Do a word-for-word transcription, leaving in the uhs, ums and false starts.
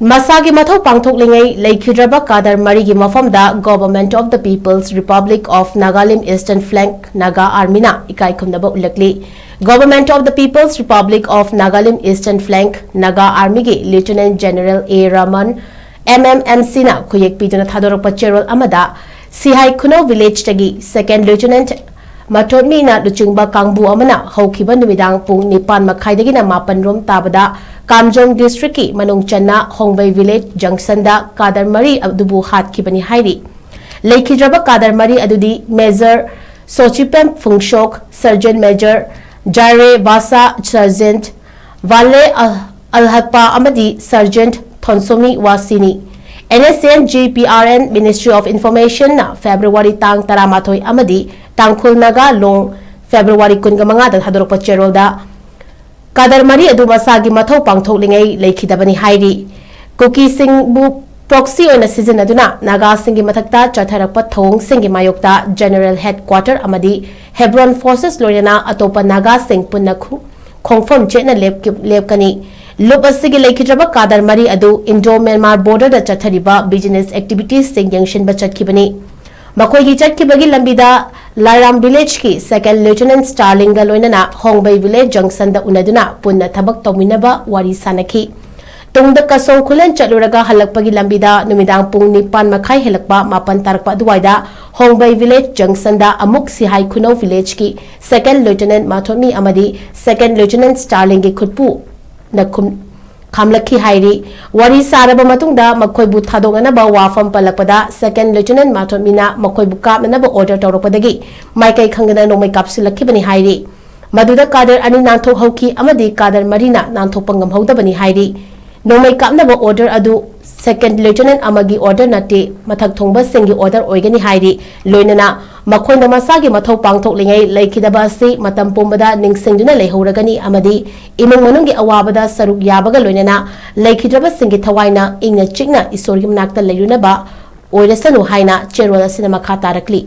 ꯃꯁꯥꯒꯤ ꯃꯊꯧ ꯄꯥꯡꯊꯣꯛꯂꯤꯉꯩ ꯂꯩꯈꯤꯗ꯭ꯔꯕ ꯀꯥꯗꯔ ꯃꯔꯤꯒꯤ ꯃꯐꯝꯗ Government of the People's Republic of Nagalim Eastern Flank Naga Armyꯅ ꯏꯀꯥꯏ ꯈꯨꯝꯅꯕ ꯎꯠꯂꯛꯂꯤ꯫ Government of the People's Republic of Nagalim Eastern Flank Naga Armyꯒꯤ Lieutenant General A Raman, MMMCꯅ ꯈꯨꯌꯦꯛ ꯄꯤꯗꯨꯅ ꯊꯥꯗꯣꯔꯛꯄ ꯆꯦꯔꯣꯜ ꯑꯃꯗ, ꯁꯤꯍꯥꯏ ꯈꯨꯅꯧ villageꯇꯒꯤ Second Lieutenant ꯃꯊꯣꯠꯃꯤꯅ ꯂꯨꯆꯤꯡꯕ ꯀꯥꯡꯕꯨ ꯑꯃꯅ ꯍꯧꯈꯤꯕ ꯅꯨꯃꯤꯗꯥꯡ ꯄꯨꯡ ꯅꯤꯄꯥꯟ ꯃꯈꯥꯏꯗꯒꯤꯅ ꯃꯥꯄꯟ ꯔꯣꯝ ꯇꯥꯕꯗ ꯀꯥꯝꯖꯣꯡ districtꯀꯤ ꯃꯅꯨꯡ ꯆꯟꯅ ꯍꯣꯡꯕꯩ village junctionꯗ ꯀꯥꯗꯔ ꯃꯔꯤ ꯑꯗꯨꯕꯨ ꯍꯥꯠꯈꯤꯕꯅꯤ ꯍꯥꯏꯔꯤ꯫ ꯂꯩꯈꯤꯗ꯭ꯔꯕ ꯀꯥꯗꯔ ꯃꯔꯤ ꯑꯗꯨꯗꯤ Major ꯁꯣꯆꯤꯄꯦꯝ ꯐꯨꯡꯁꯣꯛ, Sergeant Major ꯖꯥꯏꯔꯦ ꯕꯥꯁꯥ, Sergeant ꯚꯥꯂꯦ ꯑꯜ-, ꯑꯜꯍꯛꯄꯥ ꯑꯃꯗꯤ Sergeant ꯊꯣꯟꯁꯣꯃꯤ ꯋꯥꯁꯤꯅꯤ꯫ NSCN GPRN Ministry of Informationꯅ February ꯇꯥꯡ ꯇꯔꯥꯃꯥꯊꯣꯏ ꯑꯃꯗꯤ ꯇꯥꯡꯈꯨꯜ ꯅꯥꯒꯥ ꯂꯣꯡ February ꯀꯨꯟꯃꯉꯥꯗ ꯊꯥꯗꯣꯔꯛꯄ ꯆꯦꯔꯣꯜꯗ ꯀꯥꯗꯔ ꯃꯔꯤ ꯑꯗꯨ ꯃꯁꯥꯒꯤ ꯃꯊꯧ ꯄꯥꯡꯊꯣꯛꯂꯤꯉꯩ ꯂꯩꯈꯤꯗꯕꯅꯤ ꯍꯥꯏꯔꯤ꯫ ꯀꯨꯀꯤꯁꯤꯡꯕꯨ proxy ꯑꯣꯏꯅ ꯁꯤꯖꯤꯟꯅꯗꯨꯅ ꯅꯥꯒꯥꯁꯤꯡꯒꯤ ꯃꯊꯛꯇ ꯆꯠꯊꯔꯛꯄ ꯊꯧꯑꯣꯡꯁꯤꯡꯒꯤ ꯃꯥꯌꯣꯛꯇ General Headquarter ꯑꯃꯗꯤ Hebron Forces ꯂꯣꯏꯅꯅ ꯑꯇꯣꯞꯄ ꯅꯥꯒꯥꯁꯤꯡ ꯄꯨꯟꯅ ꯈꯨ-, ꯈꯣꯡꯐꯝ ꯆꯦꯠꯅ ꯂꯦꯞꯀ-, ꯂꯦꯞꯀꯅꯤ꯫ ꯂꯨꯞ ꯑꯁꯤꯒꯤ ꯂꯩꯈꯤꯗ꯭ꯔꯕ ꯀꯥꯗꯔ ꯃꯔꯤ ꯑꯗꯨ Indo-Myanmar borderꯗ ꯆꯠꯊꯔꯤꯕ business activitiesꯁꯤꯡ ꯌꯦꯡꯁꯤꯟꯕ ꯆꯠꯈꯤꯕꯅꯤ꯫ ꯃꯈꯣꯏꯒꯤ ꯆꯠꯈꯤꯕꯒꯤ ꯂꯝꯕꯤꯗ ꯂꯥꯏꯔꯥꯝ villageꯀꯤ Second Lieutenant Starlingꯒ ꯂꯣꯏꯅꯅ ꯍꯣꯡꯕꯩ village junctionꯗ ꯎꯅꯗꯨꯅ ꯄꯨꯟꯅ ꯊꯕꯛ ꯇꯧꯃꯤꯟꯅꯕ ꯋꯥꯔꯤ ꯁꯥꯅꯈꯤ꯫ ꯇꯨꯡꯗ ꯀꯁꯣꯡ ꯈꯨꯂꯦꯟ ꯆꯠꯂꯨꯔꯒ ꯍꯜꯂꯛꯄꯒꯤ ꯂꯝꯕꯤꯗ ꯅꯨꯃꯤꯗꯥꯡ ꯄꯨꯡ ꯅꯤꯄꯥꯟ ꯃꯈꯥꯏ ꯍꯦꯜꯂꯛꯄ ꯃꯥꯄꯟ ꯇꯥꯔꯛꯄ ꯑꯗꯨꯋꯥꯏꯗ ꯍꯣꯡꯕꯩ village junctionꯗ ꯑꯃꯨꯛ ꯁꯤꯍꯥꯏ ꯈꯨꯅꯧ villageꯀꯤ Second Lieutenant ꯃꯥꯊꯣꯠꯃꯤ ꯑꯃꯗꯤ Second Lieutenant Starlingꯒꯤ ꯈꯨꯠꯄꯨꯅ ꯈꯨꯝ-, ꯈꯥꯝꯂꯛꯈꯤ ꯍꯥꯏꯔꯤ꯫ ꯋꯥꯔꯤ ꯁꯥꯔꯕ ꯃꯇꯨꯡꯗ ꯃꯈꯣꯏꯕꯨ ꯊꯥꯗꯣꯛꯅꯅꯕ ꯋꯥꯐꯝ ꯄꯜꯂꯛꯄꯗ Second Lieutenant ꯃꯥꯊꯣꯠꯃꯤꯅ ꯃꯈꯣꯏꯕꯨ ꯀꯥꯞꯅꯅꯕ order ꯇꯧꯔꯛꯄꯗꯒꯤ ꯃꯥꯏꯀꯩ ꯈꯪꯗꯅ ꯅꯣꯡꯃꯩ ꯀꯥꯞꯁꯤꯜꯂꯛꯈꯤꯕꯅꯤ ꯍꯥꯏꯔꯤ꯫ ꯃꯗꯨꯗ ꯀꯥꯗꯔ ꯑꯅꯤ ꯅꯥꯟꯊꯣꯛꯍꯧꯈꯤ ꯑꯃꯗꯤ ꯀꯥꯗꯔ ꯃꯔꯤꯅ ꯅꯥꯟꯊꯣꯛꯄ ꯉꯝꯍꯧꯗꯕꯅꯤ ꯍꯥꯏꯔꯤ꯫ ꯅꯣꯡꯃꯩ ꯀꯥꯞꯅꯕ order ꯑꯗꯨ Second Lieutenant ꯑꯃꯒꯤ order ꯅꯠꯇꯦ, ꯃꯊꯛ ꯊꯣꯡꯕꯁꯤꯡꯒꯤ order ꯑꯣꯏꯒꯅꯤ ꯍꯥꯏꯔꯤ꯫ ꯂꯣꯏꯅꯅ ꯃꯈꯣꯏꯅ ꯃꯁꯥꯒꯤ ꯃꯊꯧ ꯄꯥꯡꯊꯣꯛꯂꯤꯉꯩ ꯂꯩꯈꯤꯗꯕ ꯑꯁꯤ ꯃꯇꯝ ꯄꯨꯝꯕꯗ ꯅꯤꯡꯁꯤꯡꯗꯨꯅ ꯂꯩꯍꯧꯔꯒꯅꯤ ꯑꯃꯗꯤ ꯏꯃꯨꯡ ꯃꯅꯨꯡꯒꯤ ꯑꯋꯥꯕꯗ ꯁꯔꯨꯛ ꯌꯥꯕꯒ ꯂꯣꯏꯅꯅ ꯂꯩꯈꯤꯗ꯭ꯔꯕꯁꯤꯡꯒꯤ ꯊꯋꯥꯏꯅ ꯏꯪꯅ ꯆꯤꯛꯅ ꯏꯁꯣꯔꯒꯤ ꯃꯅꯥꯛꯇ ꯂꯩꯔꯨꯅꯕ ꯑꯣꯏꯔꯁꯅꯨ ꯍꯥꯏꯅ ꯆꯦꯔꯣꯜ ꯑꯁꯤꯅ ꯃꯈꯥ ꯇꯥꯔꯛꯂꯤ꯫